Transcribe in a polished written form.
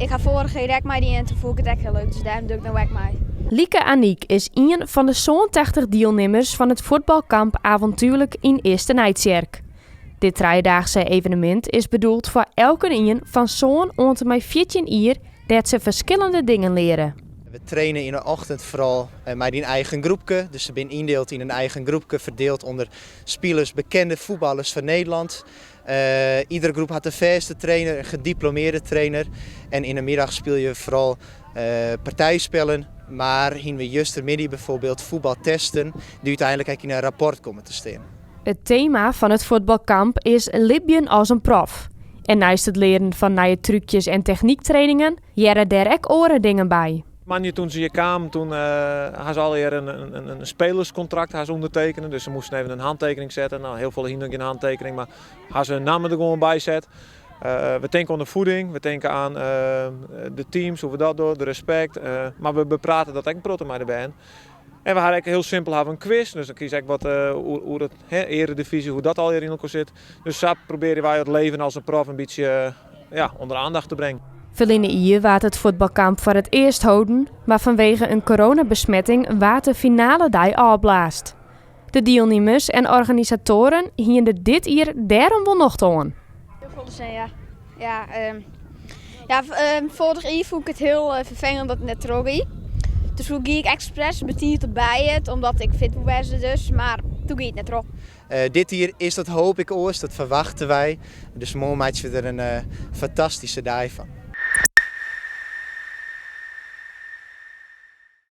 Ik ha foarich jier ek meidien en toen fûn ik it ek hiel leuk, dus dêrom doch ik no ek mei. Lieke Aniek is ien fan de 87 dielnimmers fan it fuotbalkamp Avontuurlijk yn Easternijtsjerk. Dit trijedaagse evenemint is bedoeld foar elkenien fan sân oant en mei 14 jier dêr't se ferskillende dingen leare. We traine yn de ochtend foaral mei dyn eigen groepke. Dus se binne yndield yn in eigen groepke, ferdield ûnder spilers, bekende fuotballers fan Nederland. Iedere groep hat in fêste trainer, in gediplomearde trainer. En yn de middag spylje we foaral partijspellen, mar hiene we justermiddei bijvoorbeeld fuotbaltesten, dy't úteinlik ek yn in rapport komme te stean. It tema fan it fuotbalkamp is libjen as in prof. En neist it learen fan nije trúkjes en technyktrainingen hearre dêr ek oare dingen by. Moandei toen se hjir kamen, toen ha se allegear in spelerskontrakt ha se ûndertekene. Dus se moasten even in hantekening sette. No, hiel folle hiene noch gjin hantekening, mar ha se hun namme der gewoan by set. We tinke oan de voeding, we tinke oan de teams, hoe we dat dogge, de respekt. Mar we beprate dat ek in protte mei de bern. En we ha ek hiel simpel ha we in quiz, dus dan kies ek wat oer it earedivyzje, hoe dat allegear yn elkoar sit. Dus sa probearje wy it leven as in prof in bytsje ja, ûnder aandacht te bringen. Ferline jier waard it fuotbalkamp foar it earst holden, mar fanwege in coronabesmetting waard de finaledei ôfblaasd. De dielnimmers en organisatoaren hiene der dit jier dêrom wol nocht oan. Hiel folle sin, ja. Ja, ja, foarich jier fûn ik it hiel ferfelend dat it net trochgie. Dus toen gie ik ekspres betiid op bêd, omdat ik fit woe wêze dus, mar toen gie it net troch. Dit jier is dat hoop ik oars, dat ferwachte wy. Dus moarn meitsje we der in fantastyske dei fan.